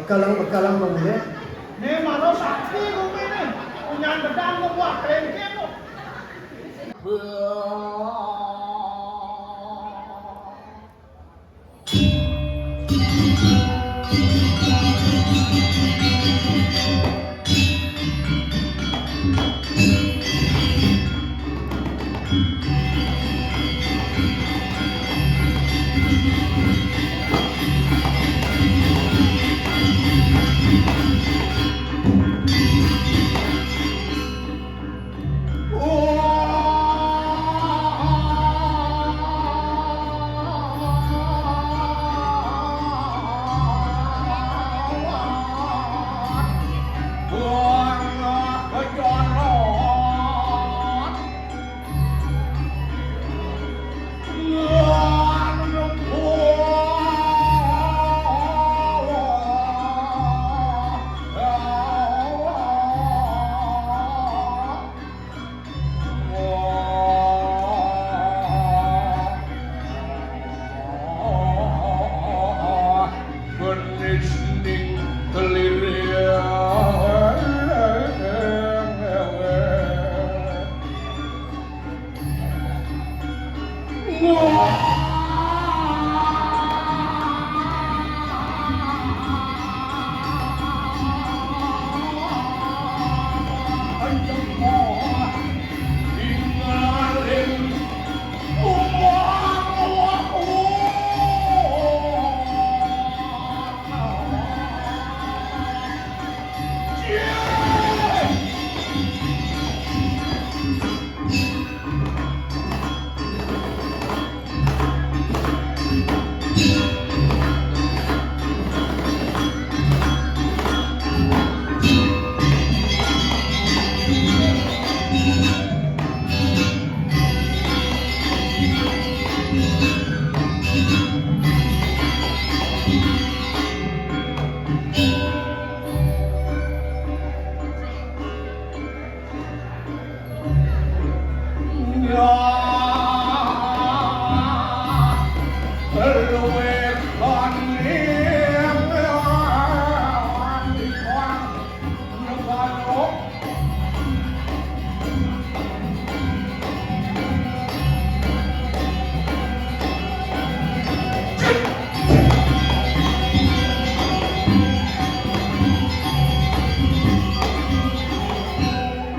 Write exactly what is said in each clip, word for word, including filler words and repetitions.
Kalang bekalang mangulek. Né mara sakti gumi né. Punyan bedan ngebuah kelengkeng.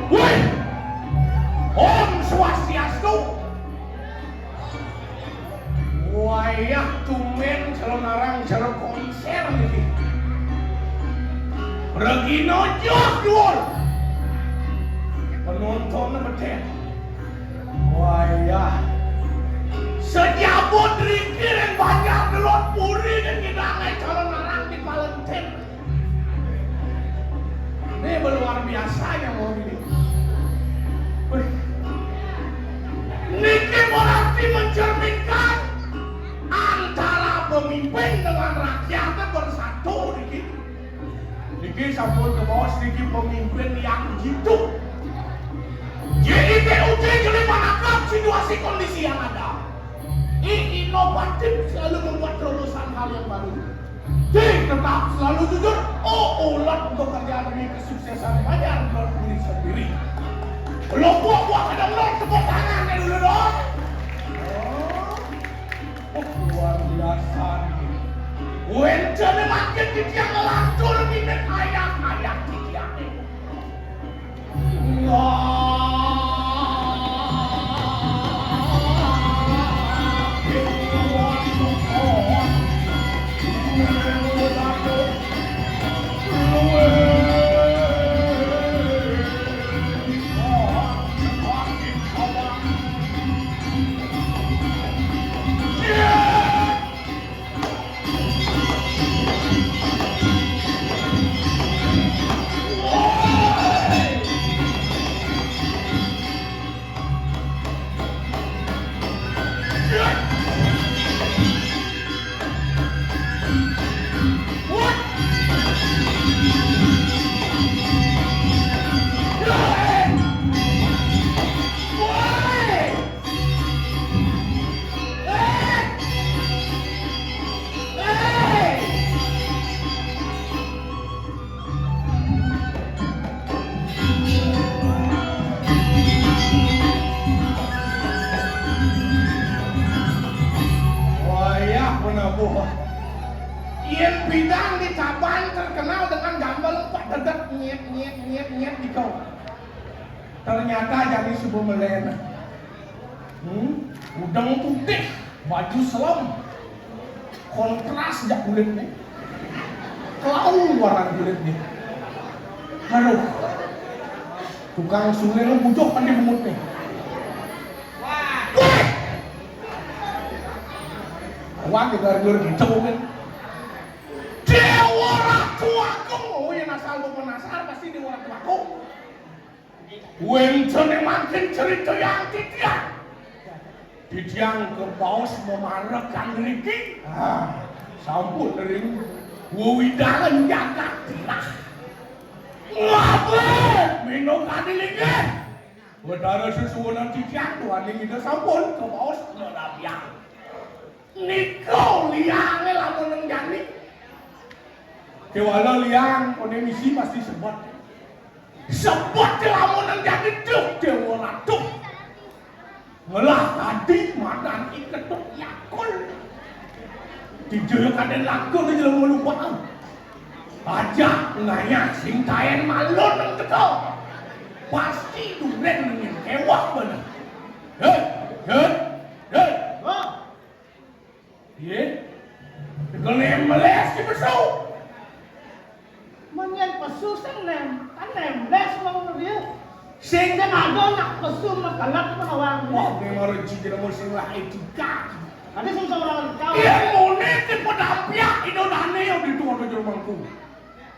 Woi, Om Swastiastu. Wayah tumbén Calonarang cara konsér niki. Regina joh duur. Penontonné betén. Wayah. Sajabut riki ring Banjar Delod Puri niki dangé Calonarang di Palentén. Ini luar biasa yang mau ini. Wih. Niki berarti mencerminkan antara pemimpin dengan rakyatnya bersatu niki. Niki sampun kabaos niki pemimpin yang jitu. J I T U J jelema nanggap situasi kondisi yang ada. I, inovatif, selalu membuat terobosan hal yang baru. J, tetap selalu jujur. O, ulet bekerja demi kesuksesan Banjar Delod Puri sendiri. Kelompok buah kedong dong, tepuk tangannya dulu dong. Oh, luar biasa nih. Wénten makin titiang ngelantur minit ayam-ayam titiang nih. Yén pidan di Tabanan terkenal dengan gambel empat dedet nyet nyet nyet nyet gitu. Ternyata jani suba melén. Hmm? Udeng putih, baju selem. Kontras jak kulitné. Kelau warna kulitné. Aduh. Tukang sulé bujuh kan di bungut nih. Wah. Wah, kita harus gitu kan. Déwa Ratu Agung. Oh, yén asal gua penasar pasti Déwa Ratu Agung. Wénten mangkin crita yang titiang. Titiang kebaos mamarekan ngriki. Ah, sampun ring wewidangan jagat tirah. Ngabéh minangka linggih. Betara sesuwunan titiang duaning Ida sampun kebaos ngrabiang. Nika liangé lamun nang jani. Kéwala liang koné misi pasti sebet. Sebet lamun nang jani duh Déwa Ratu. Ngelah tadi madan i Ketut Yakul. Dijaya kadén lakon jelema lupaan. Ajak ngayah sing taén malun nang teka. Pasti durén nengin kéweh bener. Hé, hé, hé. Wah. Yé. Gelem melés di pesu. Mén yén pesu sing nem, kan nemlés mau dia. Sing sing ada nak pesu mekelek menawang. Wah, memang rezeki jelema sing lah etika. Ada sing seorang kau. Yén muné ti pedampiak ida dané yang ditu ada jero mangku.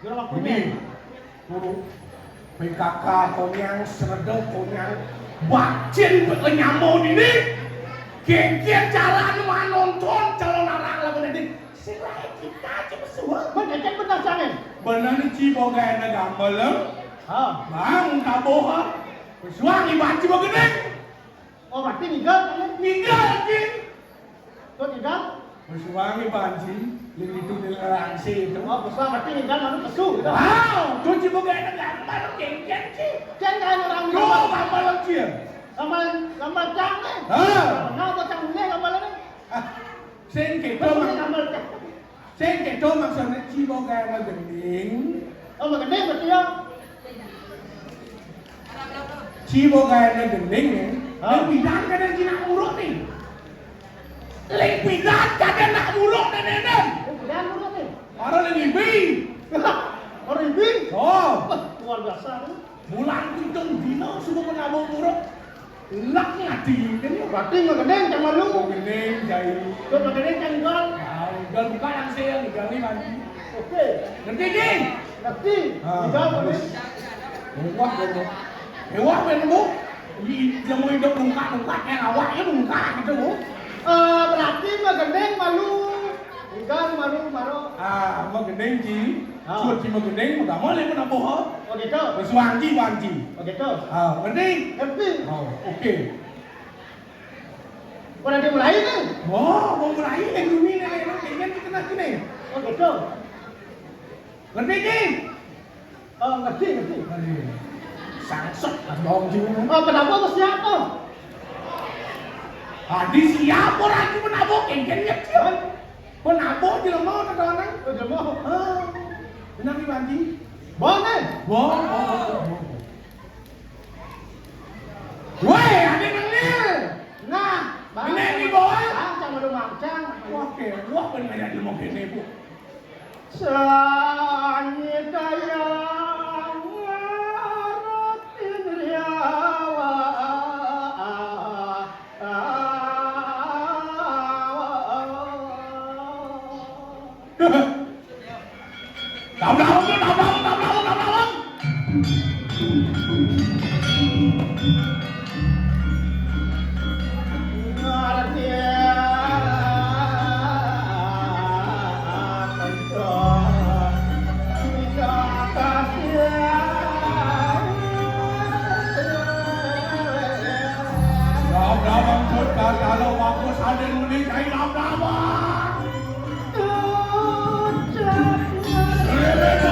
Jero mangku. Ini. Guru, P K K konyang, sreda konyang, bacin nyama dini. Kéngkén carané manonton calon arang lamun dadi. Sing lain kita aja pesuang. Bener kan bener sange. Bener ni ci boga ena gambel, em? Ha. Bang, tabuh, ha. Pesuang iban ci boga gending. Oh, berarti ninggal kan? Ninggal, Cing. Tuh, ninggal. Pesuang iban ci, yang itu di Lelangsi itu. Oh, pesuang berarti ninggal, manu pesu gitu. Wow, tuh ci boga ena gambel, kéngkén, ci. Ceng kan orang tuh, gambel, ci. Gambel, gambel cang, nih. Ha. Kenapa cang ini gambel ini? Ah, sing kéto, Mang. Gambel cang. Sing kéto maksudné ci boga ena gending. Oh, magending berarti ya. Ci boga ena gending ya. Hah? Ling pidan kadén ci nak muruk nih. Ling pidan kadén nak muruk nih, nih, nih. Oh, pidan muruk nih. Ora ling ibi. Ora ibi? Oh. Wah, luar biasa nih. Bulan pitung dina suba menabuh muruk. Lak ngati kan yo. Berarti magending cang malu. Magending, jai. Tuh magending cang ninggal. Ah, ninggal buka langsung, ninggal ni mandi. Oke. Ngerti, Cing? Ngerti. Ah, ninggal, bagus. Mewah, bener. Mewah, bener, Bu. Ih, yang mau hidup nungkak-nungkak, yang awak ya nungkak gitu, Bu. Eh, berarti magending malu. Ninggal malu, malu. Ah, magending, Ci. Ah. Suud ci magending, udah mulai pun apa, ha? Oh, gitu. Pesuang ci, wan ci. Oh, gitu. Ah, ngerti? Ngerti. Oh, oke. Udah dimulai nih. Oh, mau mulai nih, dunia nih, nih, nih, nih, kita nih. Oh, gitu. Ngerti, Ci? Oh, ngerti, ngerti. Ngerti. Sangsut, lah, dong, Ci. Oh, kenapa, Bos, siapa? Adi siapa lagi menabok, kéngkén ngerti, ya? Penabuh jelema kadang-kadang. Oh, jelema. Hah. Benar ni, Panji? Bon, eh? Bon, bon, bon, bon, bon. Wéh, ada nengil. Nah, Bang. Ini ni, Bon. Bang, sama lu mangcang. Wah, ke, wah, benar ada jelema kéné, Bu. Sanyidayang ngarep indriawa. Tablawang, tablawang, tablawang, tablawang. Dawang pun kagala waku sadin muni cai dawang. Rebet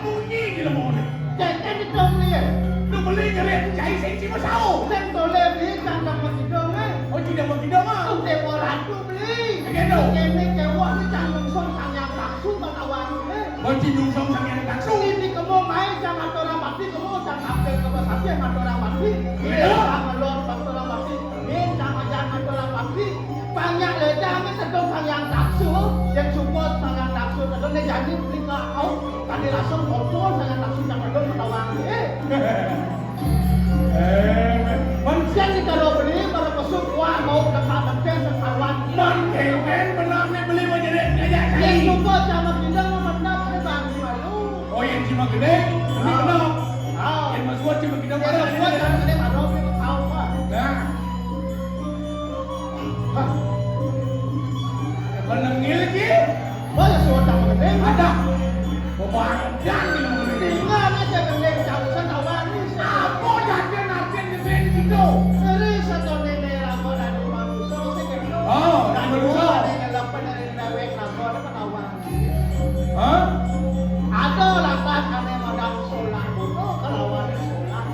Munyi di lemah ni. Cek kan kita beli. Lu beli jadi cai sing cima sau. Sing toleh beli cang dapat kidung, eh. Oh, tidak mau kidung, ah. Tu tempo ratu beli. Begitu. Kene kewak ni cang nungsong sang yang taksu ban awang ni. Oh, cing nungsong sang yang taksu. Ini kemo main cang atur rapati, kemo cang tampil ke besati yang atur rapati. Iya. Cang melon atur rapati. Ini cang ajar atur rapati. Banyak ledang ni sedang sang yang taksu. Yang support sang yang taksu. Sedang ni jadi beli kau. Tadi langsung foto sang yang taksu cang sedang ketawa ni. Eh. Eh, man. Siang ni kalau beli, pada pesuk, wah, bau dekat-dekat sekawan. Man, kengkeng benar ni beli menjadi ngajak cai. Yang cuba sama kita, mah benar ni bang, malu. Oh, yang cima gede, ini benar. Ah. Yang masuk cima gede, yang mana masuk ini? Cima gede, mana ni tahu, Pak. Nah. Hah. Menengil lagi. Oh, ya, sudah cang gede. Ada. Bebandan ni menengil. Tinggal aja gede, cang usah tahu ni. Apa jadi nasib gede di situ? Ngeri satu nenek rago dari manusia, saya gitu. Oh, dari manusia. Ada yang lepas dari dewek rago, ada ketahuan. Hah? Ada lapas ane madang solah buto kelawan solah.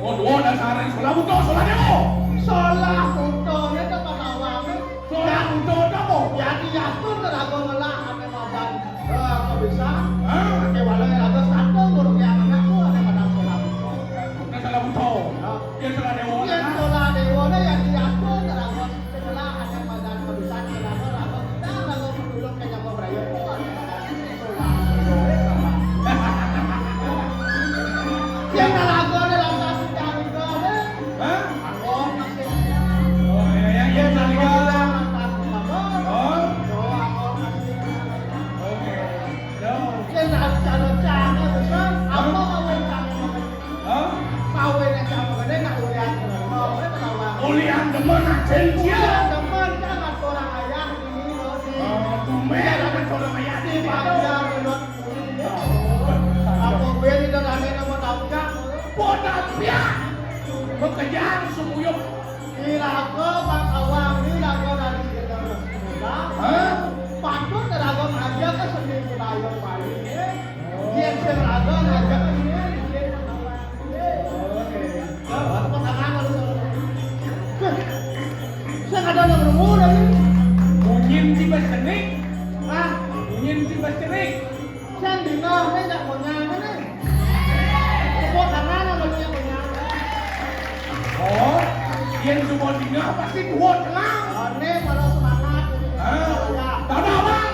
Oh, dua dasare solah buto, solah dewa. Solah buto ne to ketahuan. Solah buto to apa? Jadi yakin rago ngelah ane madang, eh, kebisan. Hah? Ane wala rago satu guru yang anak tu ane madang solah buto. Bukan solah buto. Ya. Dia solah dewa. Ya, solah dewa ne jadi yakin rago. Setelah ada badan kebisan, kenapa rago kita rago menulung ke jago berayo. Yang rago ada lantas cari ke ada. Hah? Aku masih. Oh, ya, ya, ya, cari ke. Lantas apa? Oh. Oh, aku masih. Oke. Yo. Yang rago cara cari besar, apa kau yang cari? Hah? Kawin aja apa gede, nak ulian demen. Ulian demen, nak janjian. Ulian demen, kan ada orang ayah ini, loh, di. Oh, tumben, ada orang ayah di situ. Apa gue ini udah rame nama tahu, Cak? Bodoh, ya. Bekerja, semuyuk. Iraga bakawan, iraga dari generasi muda. Hah? Patut iraga ngajak ke seni budaya Bali, eh. Yen sing raga ngajak ke seni, yen bakawan. Oke. Apa tangan lu? Sing ada nang nemu lagi. Bunyin si bas cenik. Hah? Bunyin si bas cenik. Sing dina ne jak punya ne. Tepuk tangan sama dia punya. Oh, yen semua dina pasti dua telang. Ane malah semangat. Ah, dadah, Bang.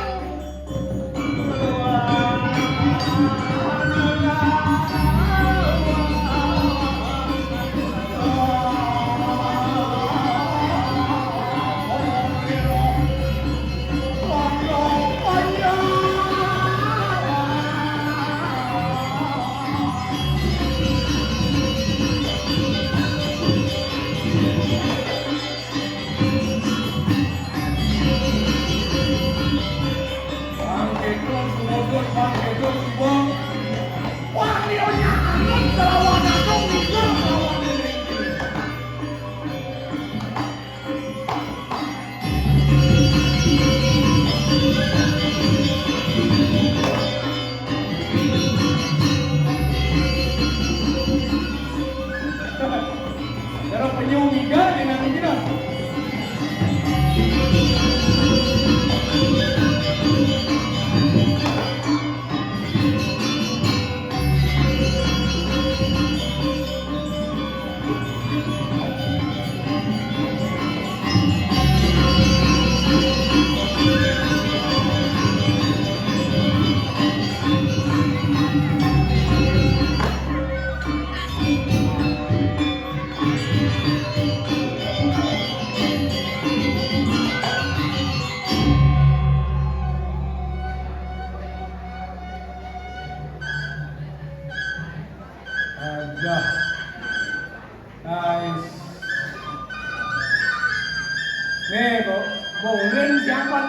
Cara penyu ngiga dia nak ngiga. Aduh. Nice. Nih, Bu, burin siapa?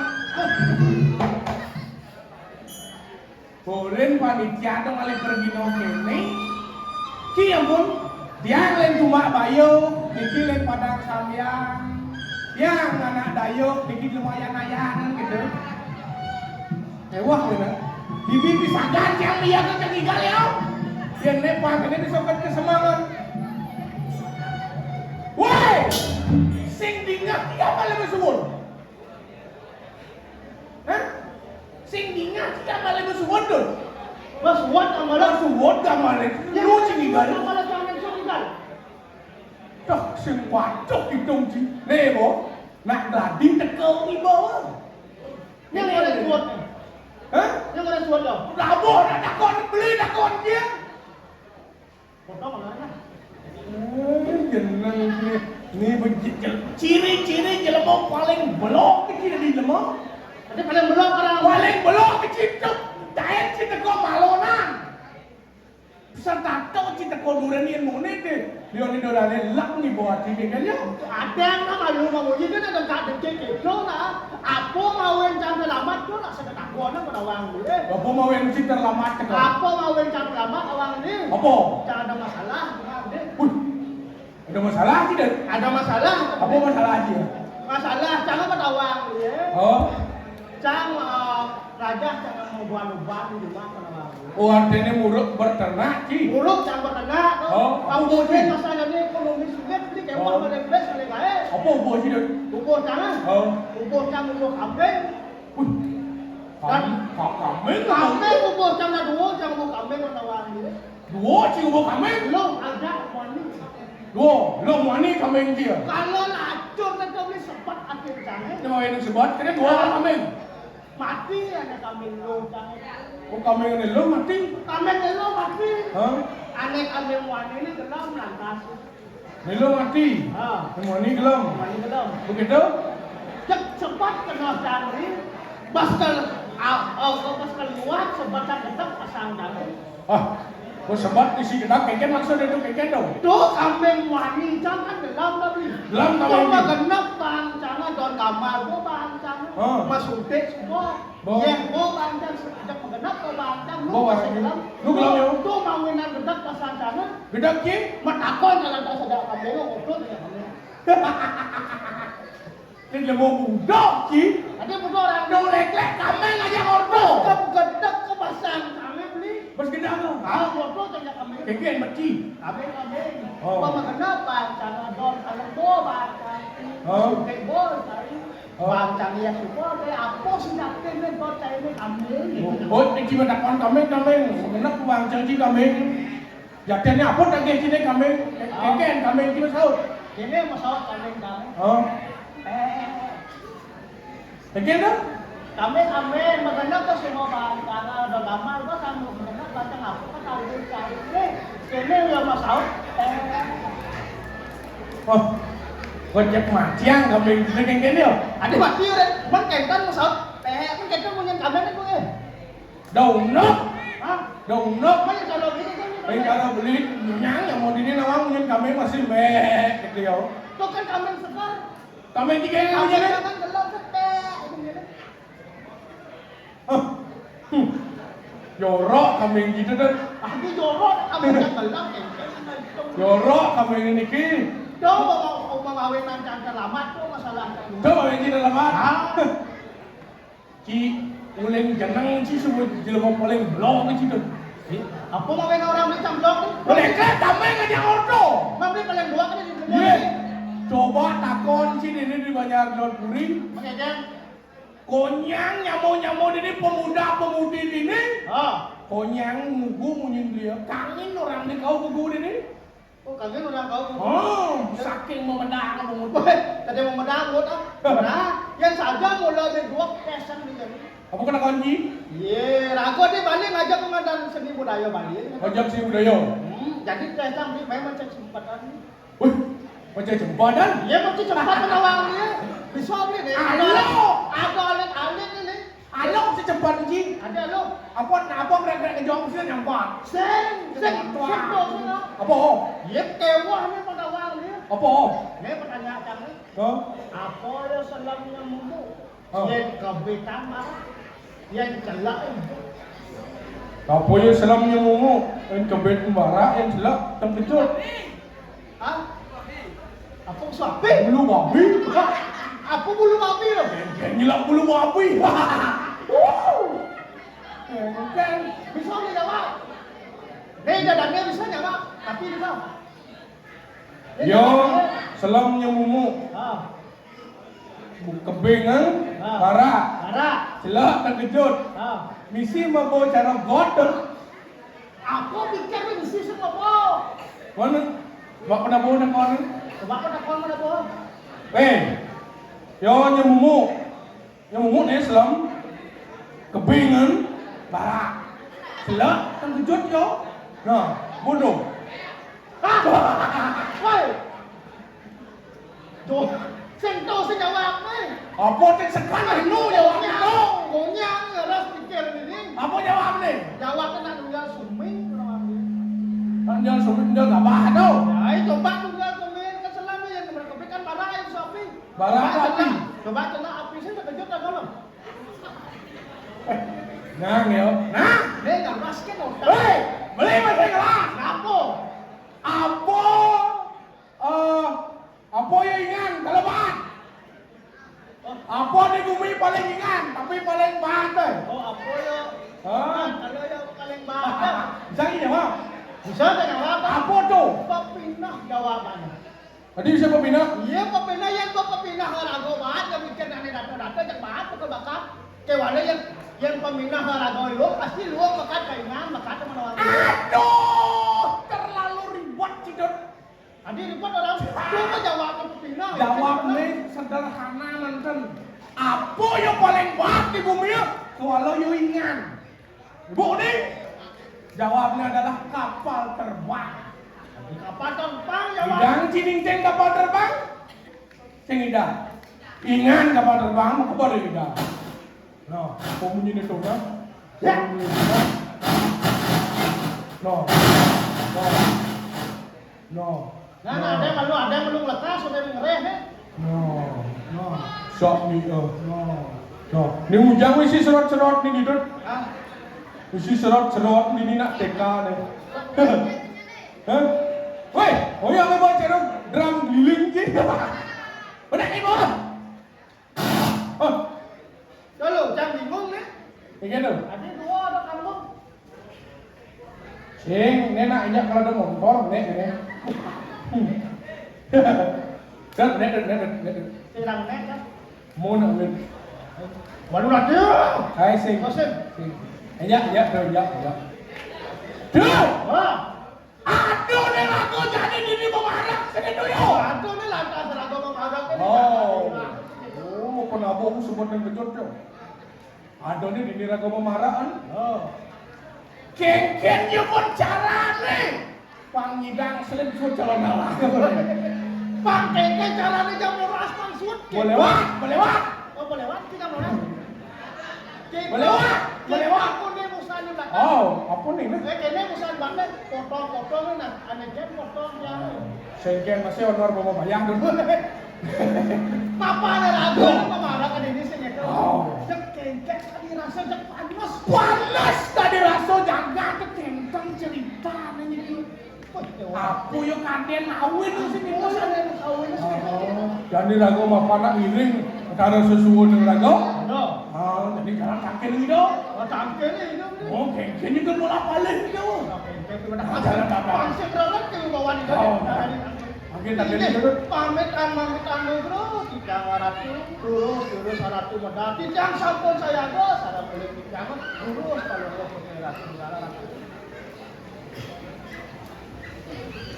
Burin panitia dong kali pergi nongkene. Ki ampun, dia yang lain tumbak bayu, niki lain padang sambiang. Yang anak dayuk, niki lumayan ayanan gitu. Ewah, bener. Bibi pisagan cang liat cang igal ya. Yén né pangkéné disoket ka semangan. Woi, sing dingeh apa lebih suwun? Hah? Sing dingeh apa lebih suwun tuh? Mas Wot sama Mas Wot sama lu cing igal. Sama lu cang igal. Dah sing waduh hidung ci. Né, Bo. Nak dadi teka ibawa. Yang mana suwut? Hah? Yang mana suwut dah? Labuh nak takon beli takon dia. Potong mana? Eh, jeneng ni. Ni bejil ciri-ciri jelema paling belok kecil di jelema. Ada paling belok orang. Paling belok kecil tu. Daen kita kau malonan. Pesan tato cita koduran yén muni deh. Lion ni dorane lak ni bawa tiga kan ya. Ada yang nama lu mau jadi kan ada tak dengke gitu lah. Apa mawin cang selamat tu nak sedekah gua nak pada wang dulu. Apa mawin cita selamat tu? Apa mawin cang selamat awang ni? Apa? Cang ada masalah, deh. Wih, ada masalah sih deh. Ada masalah. Apa masalah sih? Masalah cang apa tawang dulu. Oh. Cang eh, raja cang mau buan-buan di rumah pada wang. Oh, artinya muruk berternak, Ci. Muruk cang berternak, tuh. Oh, aku bodoh. Masalahnya ekonomi sulit, beli kewah pada belas kali kaya. Apa ubuh sih, Dut? Ubuh cang, ah. Oh. Ubuh cang, ubuh kambing. Wih. Kambing, kambing. Kambing ubuh cang dah dua, cang ubuh kambing pada wang dia. Dua, Ci, ubuh kambing? Lo ada mani. Dua, lo mani kambing dia. Kalau lacur, nanti beli sebat akhir cang, eh. Ini mau yang sebat, kena dua kambing. Mati anak kambing lu, jangan. Oh, kambing ini lu mati? Kambing lu mati. Hah? Anak kambing wani ini gelem lantas. Ini lu mati? Ha. Yang wani gelem? Wani gelem. Begitu? Cek sebat kena cangri. Pas kal, ah, oh, pas keluar sebat tak gedek pasang cangri. Ah, kok sebat isi genap keken maksud itu keken dong? Tuh kambing wani cang kan gelem tapi. Gelem kambing. Cuma genap bang cang don kamar gua bang cang. Oh. Mas Utik semua. Bo. Yeh, bo bang cang ada genap bo bang cang. Lu masih gelem. Lu gelem ya? Tuh mawinan gedek pasangan. Gedek ki? Matakon kalau tak sedap kambing ngobrol ya kambing. Ini lemo budak, Ci. Ada budak orang. Dong leklek kameng aja ordo. Bukan gedek ke pasang kameng beli. Pas gedek apa? Ah, ordo tanya kameng. Kengken mati. Kameng, kameng. Oh. Apa mengenal pancang adon kalau bo pancang. Oh. Suke bo cari. Oh. Pancang ya suko deh apa sih yakin nih bo cari kameng. Oh, ini cuma takon kameng, kameng. Mengenal pancang ci kameng. Jadinya apa tak kayak sini kameng? Kengken kameng cuma saut. Ini mau saut kameng, kameng. Oh. Eh. Kengken tuh? Kami, kami, maganda ko si mo ba, kala do gamal ba, kami maganda ba, tang ako ka tawag sa akin, eh. Kini yung masaot, eh. Oh, gojek maciang kami di sini kengken yo. Ada mati udah, man kengken masaot, eh, man kengken punya kami nih gue. Daunok. Hah? Daunok. Mana kalau beli kan? Ayo kalau beli nyang yang mau dini nawang punya kami masih meh gitu yo. Tuh kan kami segar. Kami tiga yang punya kan? Kan gelap setek. Hah? Hmm. Jorok kambing gitu deh. Aku jorok kambing yang gelap. Jorok kambing ini ki. Tuh mau mau mau mawinan cang terlambat tuh masalah. Tuh ini terlambat. Hah? Ci uling jeneng ci sebut jelema paling blok ci tuh. Apa mau kena orang macam blok? Boleh kan tambah ngajak ordo. Mampi paling dua kali di dunia. Coba takon ci ini di Banjar Daun Puri. Makanya Konyang nyamo-nyamo dini pemuda-pemudi dini. Ha. Konyang mugu munyin dia. Kangin orang di kau gugu dini. Oh, kangin orang kau gugu. Oh, saking memedang kamu. Weh, tadi memedang buat ah. Nah, yang saja mula di dua pesan di sini. Apa kena kunci? Ye, ragu di Bali ngajak pengadaan seni budaya Bali. Ngajak seni budaya. Hmm, jadi pesan di memang cek sempatan. Wih, macam jembadan. Iya, macam jembadan awalnya. Bisa beli deh. Ada, ada alit-alit ini. Ada macam jembadan ji. Ada lo. Apa apa mereka ke jong sih nyambat. Sing, sing, sing. Apa? Iya, kewah nih pada awalnya. Apa? Ini pertanyaan kamu. Hah? Apa ya selamnya mumu? Oh. Yang kebetama, yang celak. Apa ya selamnya mumu? Yang kebet mara, yang celak, yang kejut. Hah? Apa suapi? Bulu babi. Apa bulu babi lo? Yang nyelak bulu babi. Wuh. Bisa nih jawab. Nih, dadangnya bisa jawab, tapi bisa. Yo, selem nyemumuk. Ah. Kebingan, ah, barak. Barak. Celak, terkejut. Ah. Misi mabo cara got. Apa pikir misi sing mabo? Mana? Bak penabo nak kau ni? Coba kau nak kau mana bo? Eh, yo nyemumuk. Nyemumuk ni selem. Kebingan, barak. Celak, terkejut yo. Nah, bodoh. Ah! Woi. Tuh, sing tau sing jawab ni. Apa sing sekan anu jawab itu? Gonyang, harus pikir ini. Apa jawab ni? Jawab nak tinggal suming, nak tinggal suming, tinggal gabah tu. Ya, coba tinggal suming, kan selama yang mereka berikan barang yang sapi. Barang sapi. Coba kena api sih terkejut tak kalau. Nah, yo. Nah, ni gambar sikit. Hei, beli masih kelas. Apa? Apa? Eh, apa yo ingan, kelebat? Apa di bumi paling ingan, tapi paling bahat? Oh, apa yo? Hah? Kalau yo paling bahat. Bisa ni, Mak? Bisa tak jawab? Apa tu? Pepinah jawabannya. Tadi bisa pepinah? Iya, pepinah yang kau pepinah olahraga bahat, yang mikir nak datang-datang, yang bahat, bukan bakat. Kewala yang, yang pepinah olahraga lu, pasti lu bakat kaingan, bakat sama orang. Aduh, terlalu ribet, Cidot. Tadi repot orang, coba jawab ke pina. Jawab ni sederhana nonton. Apa yang paling bahat di bumi ya? Kalau yo ingan. Ibu ni, jawabnya adalah kapal terbang. Kapal terbang jawab. Idang cining ceng kapal terbang? Ceng idang. Ingan kapal terbang, mau kepada idang. No, apa bunyi ni tu, no? Ya. No. No. No. Nah, nah, ada malu, ada malu lekas, ada yang ngereh, eh. No. No. Sok ni, oh. No. No. Ni ujang misi serot-serot ni, Didut. Ah. Misi serot-serot ni, ni nak T K ni. Hah? Weh, oh ya, memang cerok drum giling je. Benar ni, Bos? Oh. Dulu, jangan bingung ni. Iya tu. Ada dua ada kamu. Sing, ni nak injak kalau ada motor, ni, ni. Dah, ni, ni, ni, ni. Sirang ni kan. Mau nak win. Baru lah tu. Hai, sing. Oh, sing. Sing. Injak, injak, tu, injak, injak. Tu. Wah. Aduh, ni lagu jadi dini memarak sini tu yo. Aduh, ni lantas lagu memarak ni. Oh. Oh, kenapa aku sebut yang kejut yo? Aduh, ni dini lagu memarak kan? Oh. Kengken yo pun cara ni. Pang nyidang selip sut calon Allah. Pang kengken cara ni jam beras pang sut. Boleh wak, boleh wak. Oh, boleh wak, kita boleh. Boleh wak, boleh wak. Aku ni musuh ni belakang. Oh, apa ni? Eh, kene musuh banget. Potong-potong ni nak. Ane jen potong dia. Sengken masih honor bawa bayang dulu. Papa ada lagu, papa ada kan ini sih gitu. Oh. Cek kengkek tadi rasa cek panas. Panas tadi rasa jaga tu kentang cerita ni. Aku yo kaden awin di sini. Oh, kaden awin di sini. Oh, jadi lagu mah panak iring antara sesuai dengan lagu. No. Ah, jadi jalan kaki ni dong. Oh, tangke ni dong. Oh, kengkek ni kan bola balik ni dong. Nah, kengkek tu dah. Ah, jalan kaki. Pangsit berangkat ke bawah ni. Oh, tadi. Makin tak jadi duduk. Pamit an, pamit an dulu, kita ngaratu, terus, terus ngaratu medal. Kita sampun saya ada, saya boleh kita terus kalau kau punya ratu, ratu.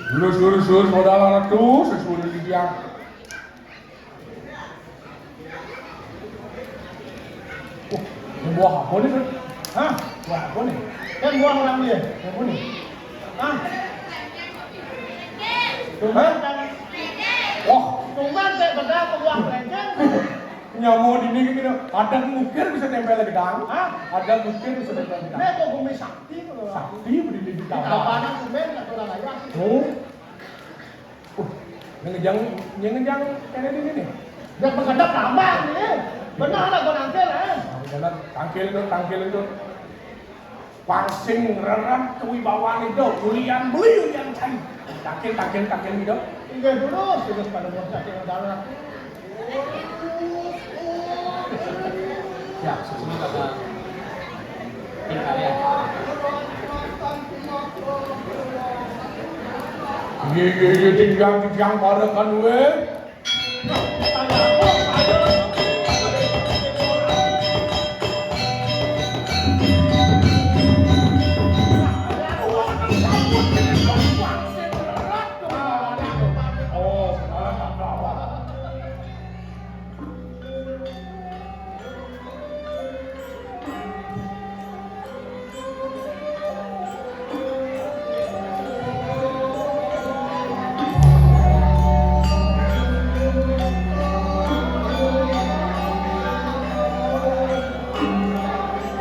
Lurus, lurus, lurus, modal ratu, sesuai dengan dia. Oh, buah apa ni, Bro? Hah? Buah apa ni? Kan buah orang dia. Apa ni? Hah? Hah? Wah, tumben saya bedah ke buah kelengkeng. Nyamuk ini gitu. Ada mukir bisa tempel gedang. Hah? Ada mukir bisa tempel gedang. Nek kok bumi sakti, Bro. Sakti berdiri di kawanan. Di kawanan tumben, kata orang lain. Oh. Uh, yang ngejang, yang ngejang kene ini nih. Dah menghadap tambah ni. Benar lah gua nangkil, eh. Nah, benar. Tangkil itu, tangkil itu. Pangsing rerep kewibawaan itu, ulian beli, ulian cai. Tangkil, tangkil, tangkil itu. Inggih dulu, sudah pada bocah yang dalam. Ya, sesuai kata. Iya, iya, iya, titiang, titiang, para kanuwun.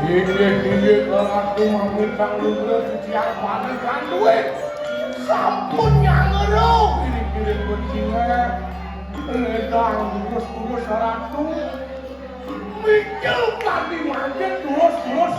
Inggih, inggih, Ratu, mamitang luhur titiang panekan duwit. Sampun nyangero kiri-kiri kucinge. Ledang terus-terus Ratu. Mijil kanthi manjing terus-terus.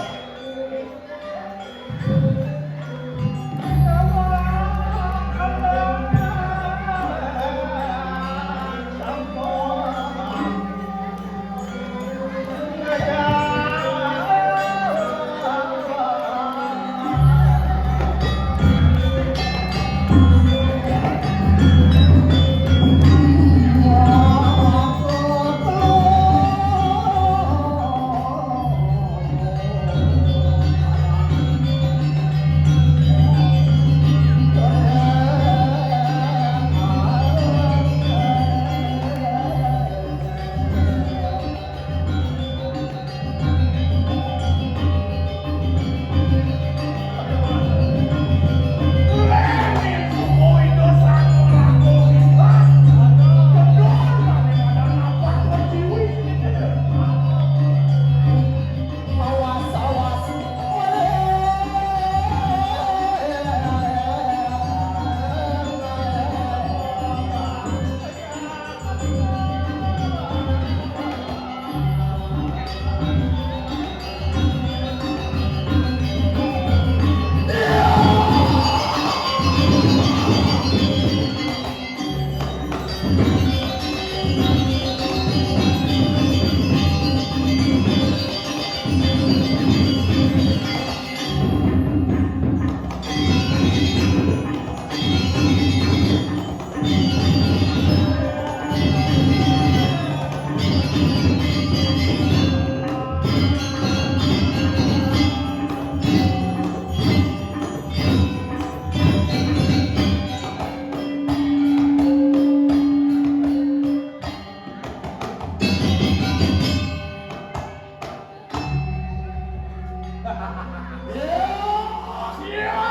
Iya.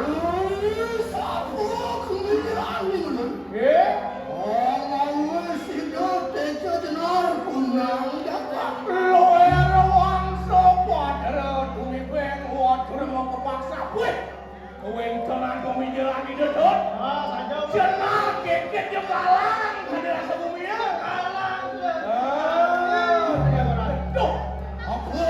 Wis, aku giliran iki lho. Nggih. Ana wis sida tejo jenar kunang dapat. Lho, ero wangsa padha duwi beng wadur mau kepaksa. Wih. Kowe entenan kok minjeran iki, Dut? Ah, saja. Jenar keket ya kalang, ada rasa bumi ya. Kalang, ya. Ah, duh. Aku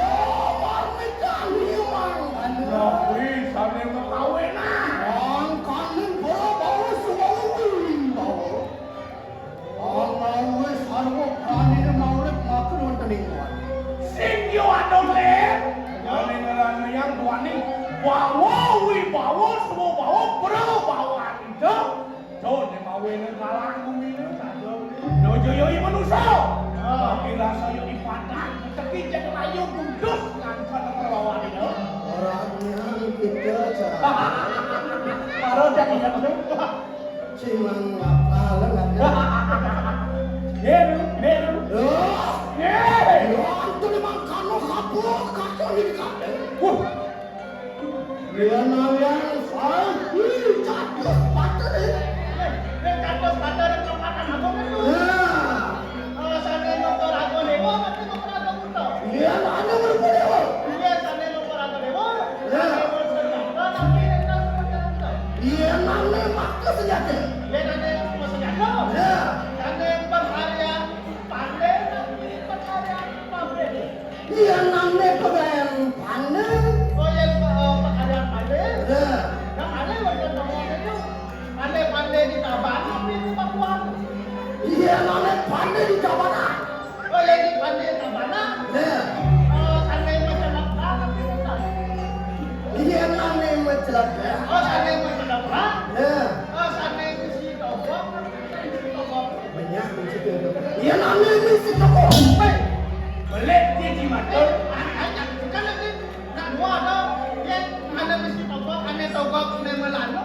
warni kami mang. Tapi sane mau kawin, ah. Angkanin bola bau suwau bau. Ana wis sarwa pranine maurip matur wonten ing kowan. Sing yo adoh, Lir. Jane ngeran yang tuane bawa wibawa, semua bawa, bro, bawa ida. Jane mawe ning kalang bumine. Yo, yo, yo, i manusa. Tapi rasa yo i padang, teki cek layu kudus nganten perlawan ida. Ora nyang kita, Cak. Karo cek iya, Cak. Sing ngapal, ngapal. Beru, beru. Loh, Ye. Wonten mangkana kabur kacang ini kabeh. Wah. Yen alian saiki catus pater. Yen catus pater kekuatan agung itu. Nah. Kalau saya nonton aku dewa, berarti nonton aku buta. Yen ane mlebu dewa. Iya, saya nonton aku dewa. Ya. Saya nonton aku dewa, tapi nek nang seperti itu. Yen ane makta senjata. Yen ane makta senjata. Ya. Yen ane perharian pandai, tapi perharian pabrik. Yen ane pegawean pandai. Oh, yen, eh, perharian pandai. Ya. Nang ane wonten nomor itu. Pandai-pandai di Tabanan ini, Pak Tuan. Yen Yén ané macelaka. Oh, sané macelaka? Nah. Oh, sané misi togok, misi togok. Benyah misi togok. Yén ané misi togok. Héi. Belit dia jimatul. Eh, ah, ah, jangan, jangan, nanti. Nak dua ada. Yén ané misi togok, ané togok, ané melano.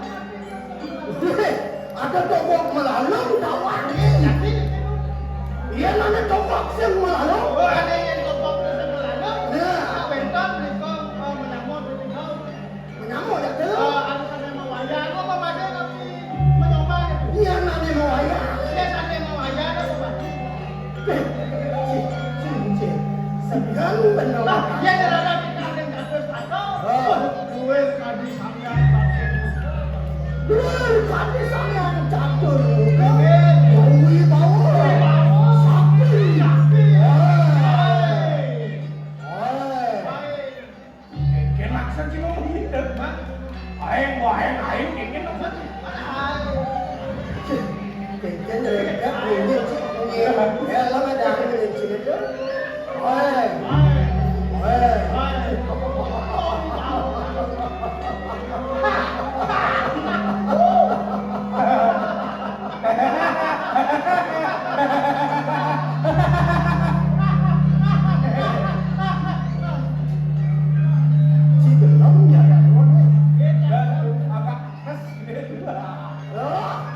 Héi, ada togok melano, tawar. Jadi, yén ané togok sing melano. Oh, ané yén togok sing melano. Nah. Nak bentar, mereka, oh, menyambut, mereka. Menyambut, ya, tu? Ah, anu sané mawayah, anu apa madé tapi menyomah, ya. Iya, sané mawayah. Iya, sané mawayah, anu apa? Eh, si, si, si. Segan bener. Nah, iya, ternyata kita ada yang jatuh satu. Oh. Wah, duit kadi sampean pakai. Duit kadi sampean catur. Iya. Wibawa. Wibawa. Sakti. Sakti. Eh. Eh. Eh. Kén maksud sih ngomong gitu? Hah? Aing, wah, aing, aing, kén maksud sih? Kén, kén, ya, ya, ini sih, ini. Ya, lo ada angin di sini tuh. Oi. Oi. Si gelem ya, ya, Ron. Agak kes gitu. Hah?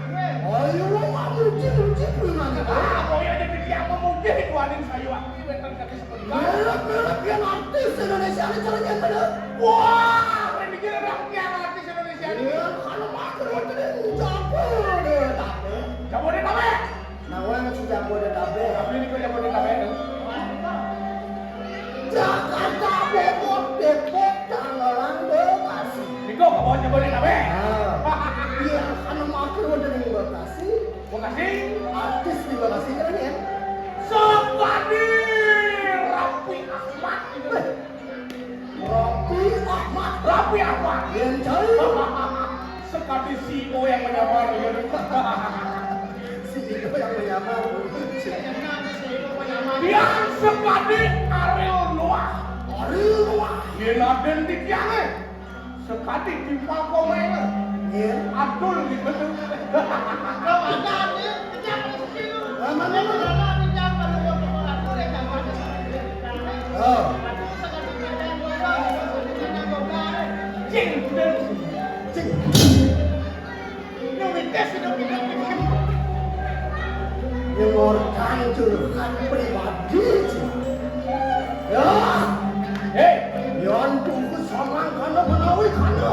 Ayo, lo mah muji, muji, gimana? Ah, boy aja di dia mah muji, itu aning sayu aki, wénten kaki seperti. Merek, merek, yang artis Indonesia ini caranya bener. Wah, pikir orang yang artis Indonesia ini. Iya, kalau makan, wénten yang jago deh, tapi. Jabodetabek. Nah, orang si Jabodetabek. Tapi ini kok Jabodetabek, tuh? Jakarta, Bogor, Depok, Tangerang, Bekasi. Ini kok bawa Jabodetabek? Nah, iya, karena makan udah di Bekasi. Bekasi? Artis di Bekasi kan, ya? Sekadi Raffi Ahmad gitu. Eh, Raffi Ahmad. Raffi Ahmad. Yang jauh. Sekadi si O yang menyamar, ya. Si Ido yang menyamar. Yang sekadi Ariel Noah. Ariel Noah. Yén adén di tiang, eh. Sekadi di Palkomeng. Iya. Adul di betul. Kalau ada, dia kenyang rezeki lu. Aman, aman. Kalau ada, kenyang, kalau mau ketemu Adul, ya, jangan ada. Oh. Adul sekadi kacang goreng, sekadi kacang goreng. Cing, bener. Cing. Ini mites, ini mites. Nyengorkan curhat pribadi, Cing. Ya. Hei. Yan tunggu samang kana menawi kana.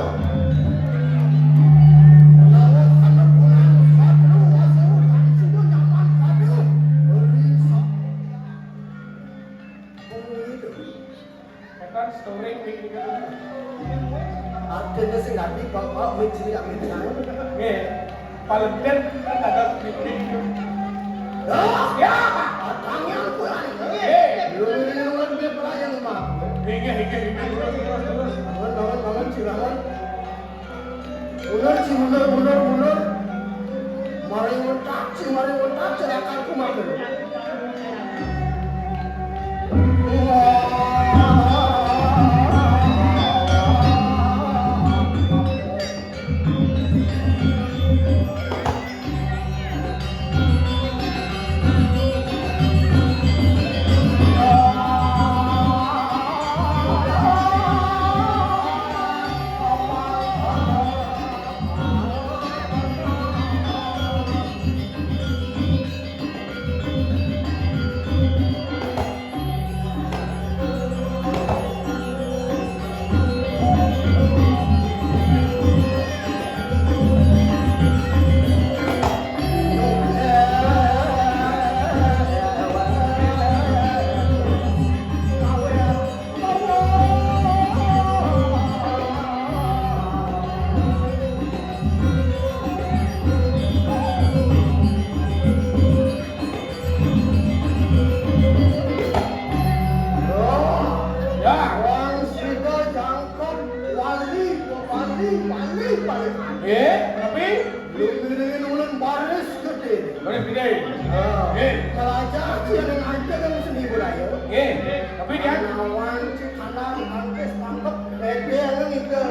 Menawi kana pulang satu wasewu tadi sudah nyaman kada. Beri sa-, Beri itu. Kan storing mik gitu. Artinya sing ngerti bapak mik sini yang mik saya. Nggih. Paleden kan ada mik mik. Ah, ya, tangan kurang. Nggih. Lu ini lu kan dia pelayan mah. Nggih, nggih, nggih, nggih. Terus, terus, terus. Bangun, bangun, bangun, silakan. Mundur, si mundur, mundur, mundur. Mari nguntak, si mari nguntak, silakan kumatur. Ya. Wong sida jangkep wali, wali, wali, wali. Eh, tapi? Lumiringin ulun baris gedé. Baris gedé. Ya. Eh. Belajar sih yang ada dan seni budaya. Eh, tapi dia? Nawan, cikanan, tangkis, tangkep, bébél, ngigel.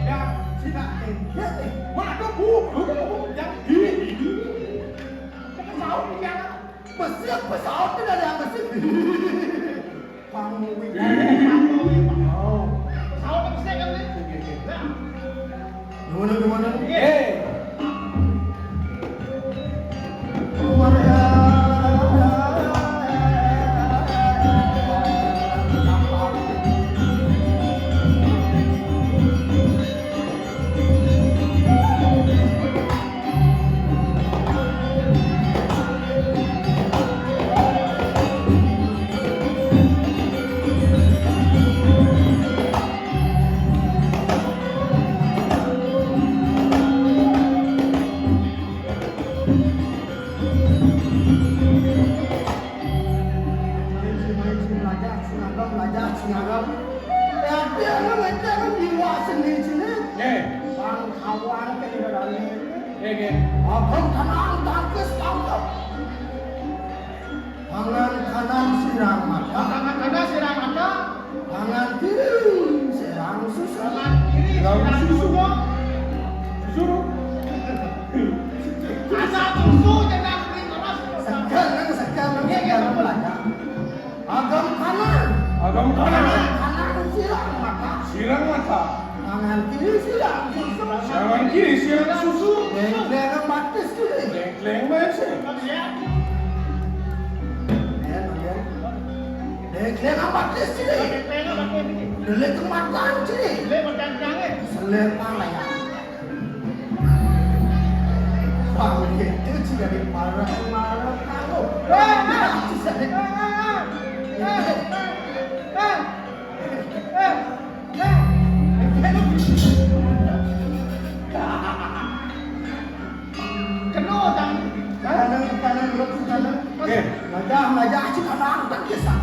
Yang sida engkek nih. Mana ada bu, bu, bu, bu, yang di, di, di. Kita tahu yang besar, pesawat tidak ada yang besar. Bang Wi, Bang Wi, Bang Wi. Oh. Pesawat besar kan nih? Oke, oke. Nah. Gimana, gimana? Eh. Main sing, main sing, lajak sing agam, lajak sing agam. Tapi anu ngecek kan jiwa seni sini. Nggih. Bang kawan ke tidak ada. Nggih, nggih. Abang tenang, tangkis, tangkap. Tangan kanan sirang mata. Tangan kanan sirang mata. Tangan kiri sirang susu. Tangan kiri sirang susu. Susu. Asa susu jangan kering terus. Segan, nang segan, nang segan, nang belajar. Agam kanan. Agam kanan. Tangan kanan sirang mata. Sirang mata. Tangan kiri sirang susu. Tangan kiri sirang susu. Dengkleng batis kiri. Dengkleng batis. Dengkleng batis kiri. Delik kematan kiri. Selepang layar. Bang itu juga di parah, parah kamu. Wah, bisa di. Kena tang. Kanan, kanan, kanan. Oke. Lajah, lajah, cik kanan, tak kisah.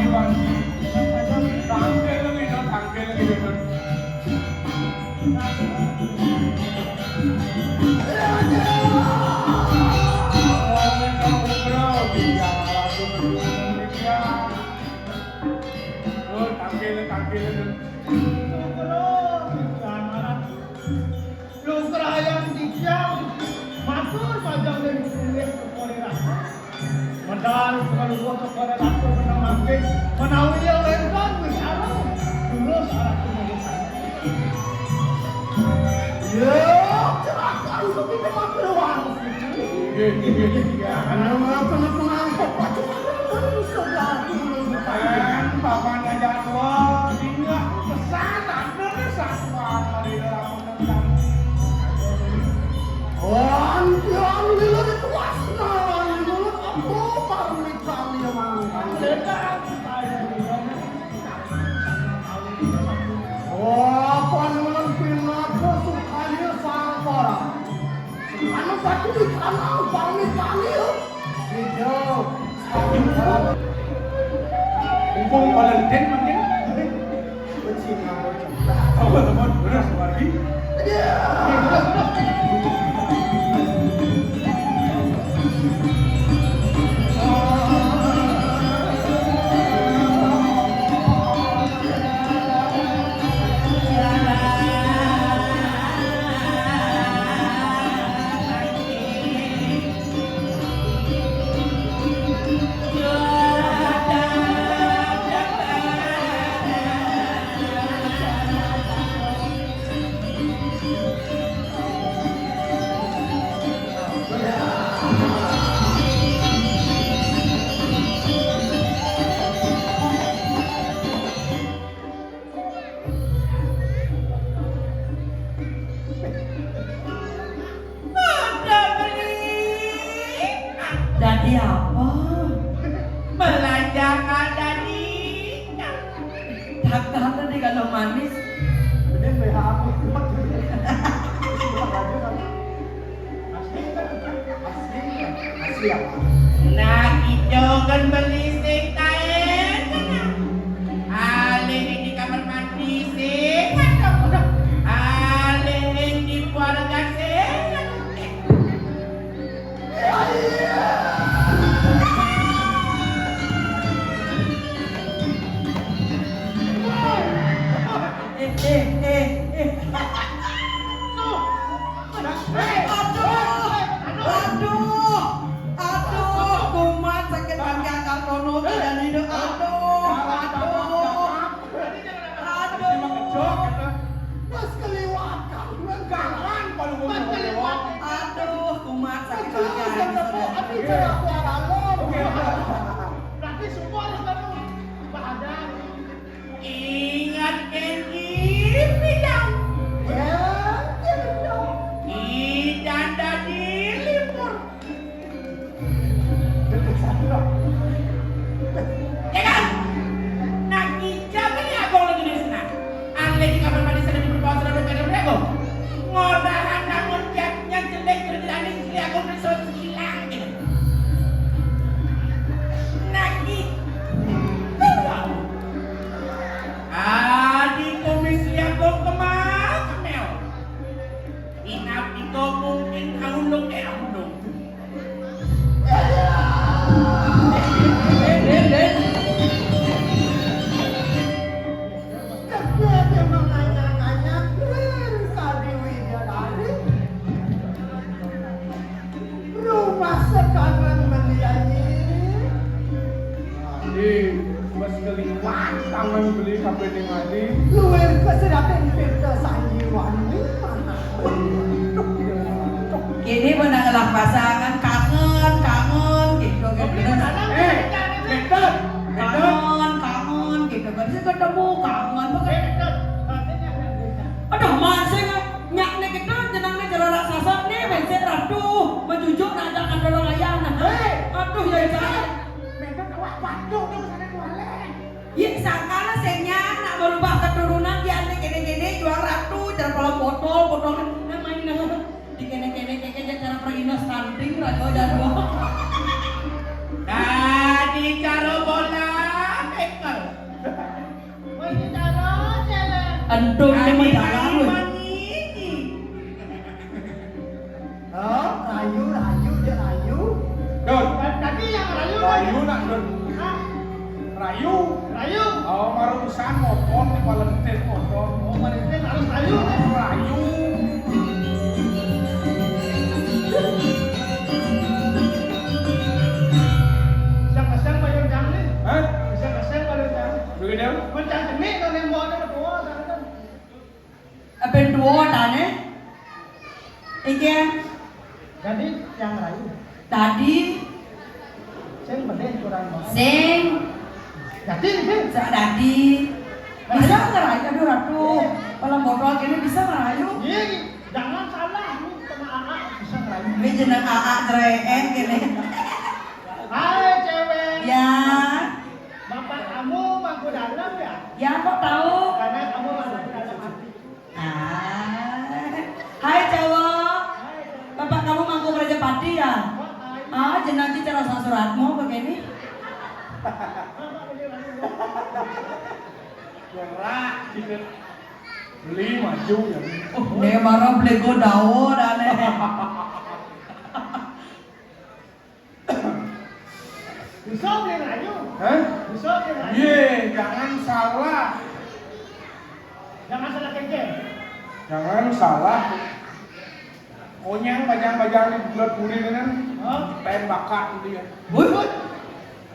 Tangkil lagi, tangkil lagi. Oh, tangkil, tangkil. Lugrayang titiang matur majeng ring Ulih Kepala Ratu. Medal kaluhur Kepala Ratu menang mangkin, menawi ya wénten wicara, terus Ratu mangkin. Ya, celaka untuk kita matur wangsit. Nggih, nggih, nggih. Anu, kenapa nangkep pacul? Kan papan aja dua, dingin, pesan, ada nih satuan dari dalam. Antian lila dituasna, lila aku parmit kami mangkang. Oh, panuwun pinaka sukanya sang para. Sukana batu di tanah, parmit kami. Hidup. Mumpung Valentine mungkin. Apa teman? Terus lagi. Ada beli. Dadi apa? Belanja Kak Dadi. Takkan tadi kalau manis. Ini B H aku. Asli kan? Asli kan? Asli apa? Nah, itu kan beli sing kain. Alih di kamar mandi sing. Alih di keluarga sing. Eh, eh, eh, eh. Aduh, aduh, aduh, kumat sakit kaki akar kono, badan hidup. Aduh, aduh, aduh. Mas keliwatan, Mas keliwatan. Aduh, kumat sakit kaki. Aduh, cara aku aralon. Berarti semua harus tahu. Bahaya. Ingat janji, Bidang. Ya, ya, Bidang. Idan dadi libur. Ya kan? Nah, kita kan ya, Agung lagi di sana. Alih di kamar mandi sana di bawah sana, udah pada udah, Agung. Ngodahan namun jadinya jelek, kerjaan istri Agung disuruh hilang, gitu. Nah, gitu. Adi kumis liat dong kemal kemel. Inap itu mungkin ahulung, eh, ahulung. Eh, eh, eh. Kepala dia menganyang-anyang, kali Widya lari. Rumah sekangen beli ayi. Adi, wis keliwat kangen beli kabeh ning adi. Luwih kesedatin pinta sanjiwani manah beli. Kene menang lah pasangan kangen, kangen gitu kan. Terus, eh, betul, betul. Kangen, kangen gitu kan. Terus ketemu kangen. Aduh, masih nggak? Nyak né kéto jenengné Jero Raksasa né, bésik ratu, menjujuk najak kandhara ayah. Nah. Héi! Aduh, ya, Ica. Ménten awak Bandung tuh sané tualé. Yé, sangkala sing nyak nak merubah keturunan, dia né kéné-kéné jual ratu, jero kolong botol, botol. Nah, main, nah. Di kéné-kéné, kéké, cara perina stunting, raga jadwal. Tadi cara bola, Entun ini mah jalan, weh. Oh, rayu, rayu, dia rayu. Dun. Tadi yang rayu, rayu nak, Dun. Hah? Rayu. Rayu. Oh, marusan motor, di Valentine motor. Oh, Valentine harus rayu. Rayu. Siang-siang bayar jam nih. Hah? Siang-siang bayar jam. Begitu? Mencang jenik kan yang bawa ada ketua, sana kan. Apa dua tane? Iki. Jadi yang lain. Tadi. Sing benih kurang mau. Sing. Jadi, sing. Sa-, tadi. Bisa ngerayu, aduh, Ratu. Iya. Kalau botol gini bisa ngerayu. Iya, jangan salah, lu kena anak bisa ngerayu. Ini jeneng A A jreen gini. Hai, cewek. Ya. Bapak kamu mangku dalam ya? Ya, kok tahu? Karena kamu mangku dalam hati. Ah. Hai, cowok. Bapak kamu mangku Prajapati ya? Ah, jeneng iki cara suratmu begini. Gerak gitu. Beli maju ya. Oh, ne mara beli godawo dane. Bisa beli rayu. Hah? Bisa beli rayu. Ye, jangan salah. Jangan salah kengkeng. Jangan salah. Onyang bajang-bajang di bulan kurir kan. Hah? Pen bakat gitu ya. Wih, wih.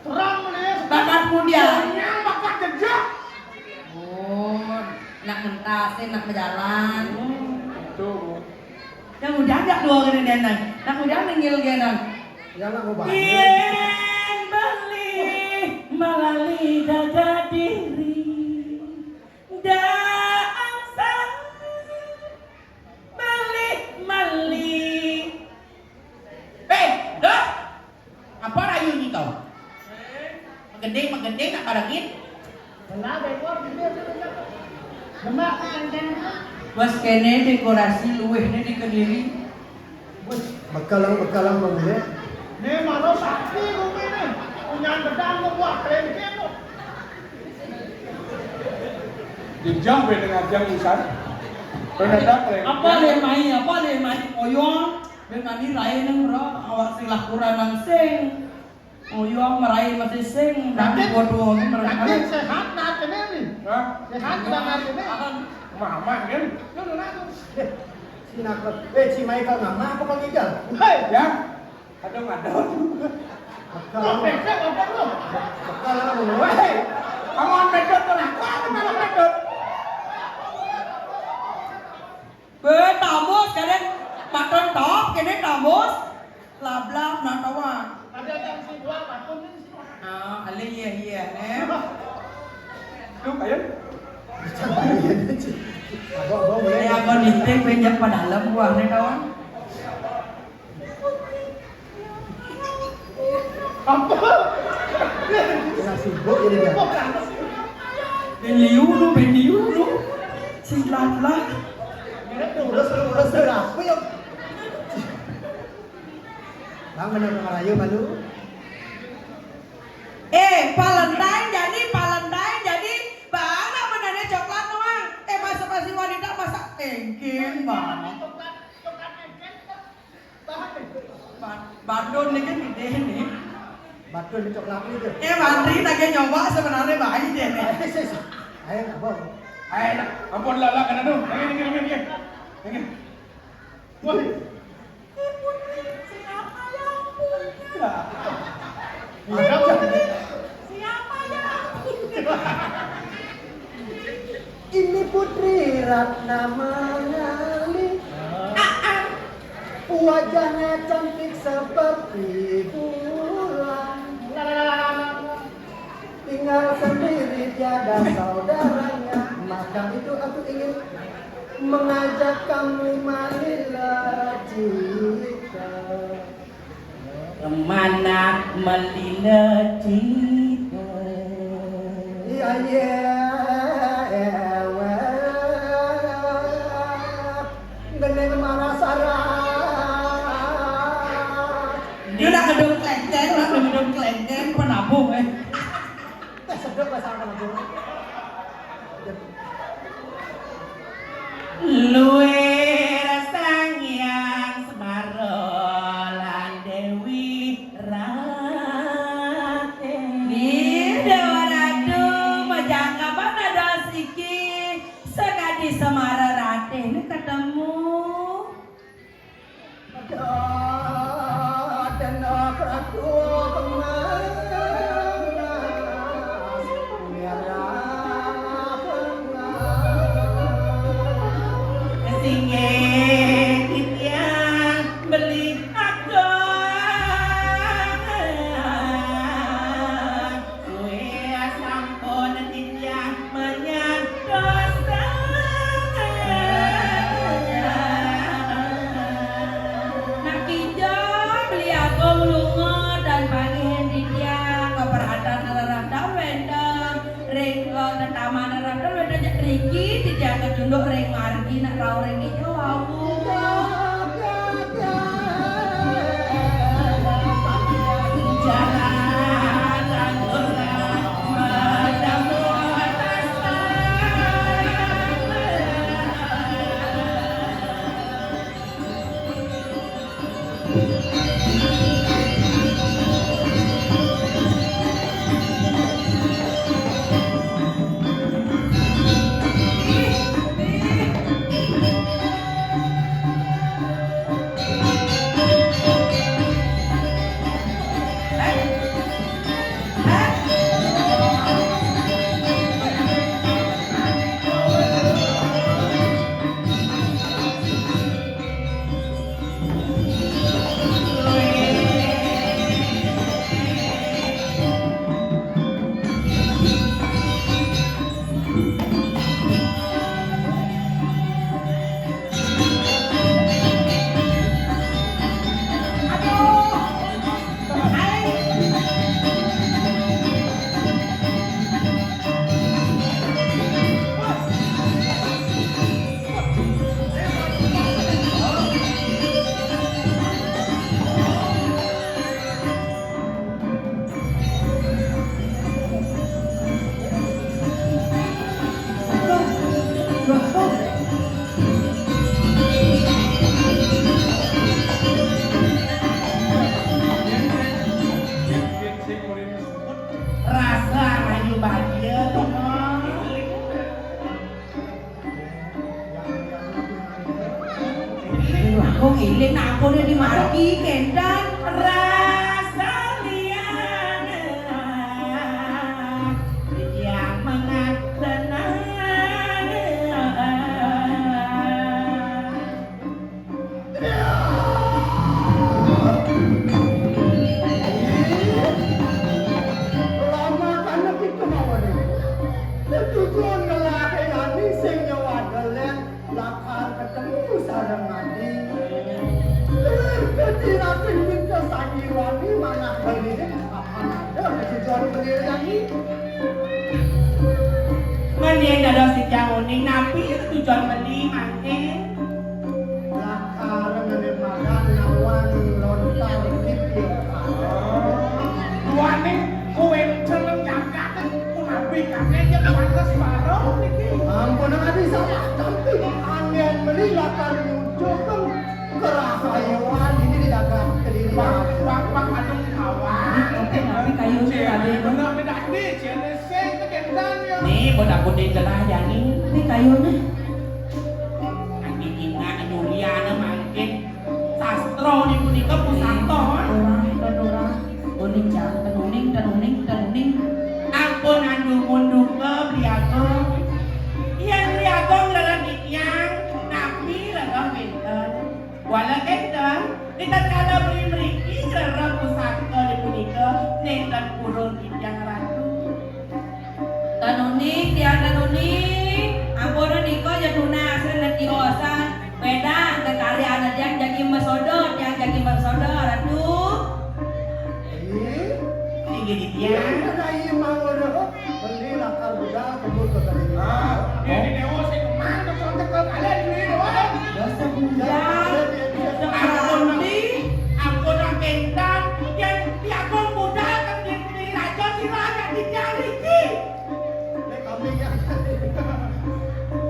Terang dia. Bakat muda. Onyang bakat jejak. Oh, nak mentas, nak berjalan. Hmm, itu. Yang udah nggak dua gini denan. Nak udah nengil genan. Ya lah, mau bangun. Yen beli malali dada diri. Daang sang beli mali. Beh, dah. Apa rayu ni kau? Magending, magending nak barengin. Belah, bego, gini, gini, gini. Demak, kenceng. Bos kene dekorasi luwehne di Kediri. Wis, bekalang-bekalang bangunan. Ne mano sakti rupine. Punya gedang kok buah kelengkeng kok. Dijah bene ngajang pisan. Bene dak kelengkeng. Apa le mai? Apa le mai? Oyong. Ben mani rae nang bro, awak silah kurang nang sing. Oyong merai masih sing. Tapi dua-dua ni merai. Tapi sehat nak kene ni. Hah? Sehat nak kene. Mama kan? Lu lu nak. Si Nakal, eh, si Michael Mama apa Kang Ijal? Hei! Ya? Aduh, aduh. Bekal. Lu pesek apa lu? Bekal apa lu? Hei! Aman pedot tu lah. Kau aman pedot. Be, tamus, kadang makan top, kene tamus. Lablab, nak kawan. Ada yang si dua, patun ni si dua. Ah, ale iya, iya, eh. Tu, ayo. Abang, abang, boleh. Eh, abang nitip, banyak pada dalam buah ni, kawan. Apa? Kena sibuk jadi dia. Beliau tu, beliau tu. Silat lah. Terus, terus, terus, apa yang? Bang, benar Melayu malu. Eh, Valentine jadi, Valentine jadi, bang, benernya coklat doang. Eh, masa pasti wanita, masa engkin, bang. Ba-, Badun ni kan gede ni. Badun ni coklat ni tu. Eh, Mantri tak kena nyoba sebenarnya baik dia ni. Ayo, abang. Ayo, nak. Ampun lah, lah, kena tu. Lagi, lagi, lagi, lagi. Lagi. Woi. Eh, Putri, siapa yang punya? Ya. Eh, Putri, siapa yang punya? Ini Putri Ratna Manali. Ah, ah. Wajahnya cantik seperti bulan. Tinggal sendiri tiada saudaranya. Maka itu aku ingin mengajak kamu marilah kita. Kemana melina cinta? Iya, iya, ewe. Gede kemana sarah? Dia nak gedung kelenteng, nak gedung kelenteng, penabuh, eh. Eh, sedap bahasa penabuh. Inggih titiang beli agung. Kuwi sampun titiang menyang dosa. Nak kija beli agung lunga dan panggihin titiang keberatan rerah wénten. Ring, eh, tetaman rerah wénten jak riki, titiang kecunduk ring margi nak rauh ring dija wau. Rasa rahayu bahagia, Tongol. Aku ngiling, nak ampun di margi, kénten. Rasa liana yang mengat tenang. Lama kana kita mawon. Tetujon ngelaké ati sing nyawa delek lakar ketemu sareng ati. Lir kecirating kita sanjiwani manah beliné apan ada tetujon beli lagi. Mending dados titiang uning napi tetujon beli mangkin. Lakar ngene madan nawang lontar dipikar. Tuane kowe jeneng jangkate punapi kakek ya pantes baru niki. Ampun ati salah tampi anggen meli lakar nyucukeng kerahayuan ini di dagang kediri. Wah, wah, wah, aduh kawan. Tapi kayu ini tadi. Bener, bener, ini jenis sing kekencan ya. Nih, bodak kuning cerah jani. Tapi kayunya. Anggi tingak nyuliana mangkin. Sastra niku nika pusaka. Ora, ora, ora. Uning jang, tenuning, tenuning, tenuning. Ampun andungun duka, Bli Agung. Yen Bli Agung leres titiang, napi leres wénten? Wala kénten, ritatkala beli mriki ngreréh pusaka punika nénten purun titiang Ratu. Tenuning, tiang tenuning, ampun nika ya tunas ring tiosan. Wedang kekaryané tiang jagi masoda, tiang jagi masoda, Ratu. Ih, inggih titiang. Yen kena iya mawon, beli lakar budal kebut ke tadi. Ah, ini dewa sing kemang, kecontek ke kalian ini dewa. Dosa budal. Ampun, ampun, kénten. Yen diagung budal kan di, di raja sira ya titiang riki. Nek kambing ya.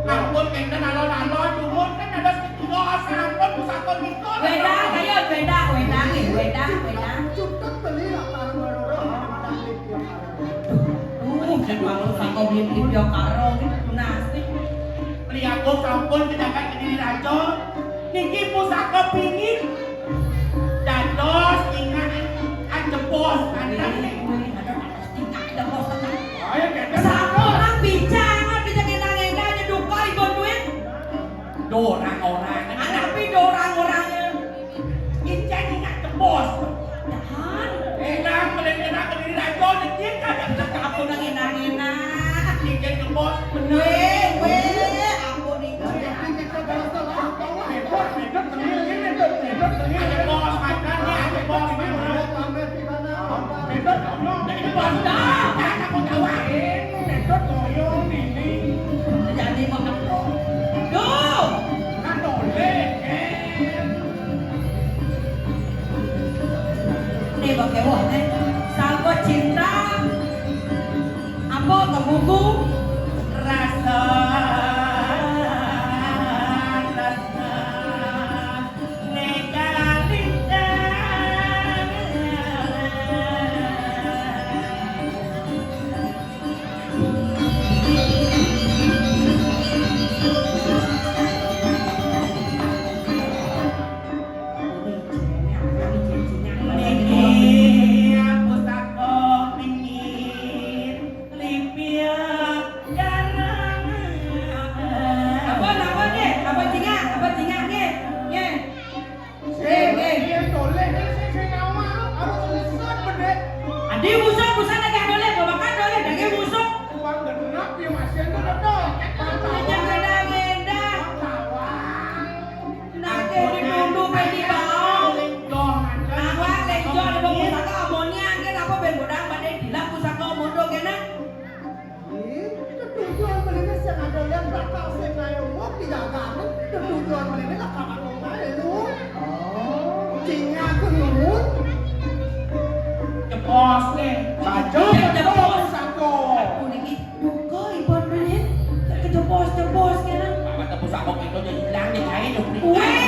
Ampun, kénten alon-alon, dumun kan ada sedina, sampun pusaka nika. Wedang, ayo, wedang, wedang, eh, wedang, wedang. Cukup beli lah, Kang Roro, madang nih, ya, Kang. Tuh, kan mau saka beli beli karo gitu, tunas nih. Beli aku sampun kejagat kediri raja. Niki pusaka pingit. Dados ingat anjebos, mantan nih. Wih, wih, ada Tingkah jebos tenan. Ayo, kénten. Sampun nang bicara, bicara nang éndah aja duka ibu duit. Dorang Wéh, wéh, ampun iki. Bos, bos, makan nih, bos ini. Bos, dah, aku tawain. Bos, koyo ini. Jadi mau. Duh. Kan boleh, eh. Nih, pakai wah, nih. Sapa cinta? Apa kebuku? Rasa, rasa, neka lintang. Niki pusaka pingit lipia garang. Apa, apa nggih? Apa cingak? Apa cingak nggih? Nggih. Sing, sing toleh, sing, sing awak, harus selesai bedek. Adi busuk, busuk lagi toleh, babakan toleh, daging busuk. Uang genap ya, Mas, yang genap dong. Jangan ngendah-ngendah. Tawang. Nake ditunduk pe di bawah. Awak lenjok di bawah pusaka, amonnya angin apa ben godang badai dilap pusaka mondo kena. Ih, tetujuan beliné sing ada lian bakal sing ayo ngok dijagain. Tetujuan beliné lah kapan ngomong aja lu. Oh, cingnya ke nuhun. Cepos nih. Baca cepos satu. Aku niki duka ipun beliné. Kecepos-cepos kena. Apa tepus aku gitu jadi hilang nih, ayo dong. Weh,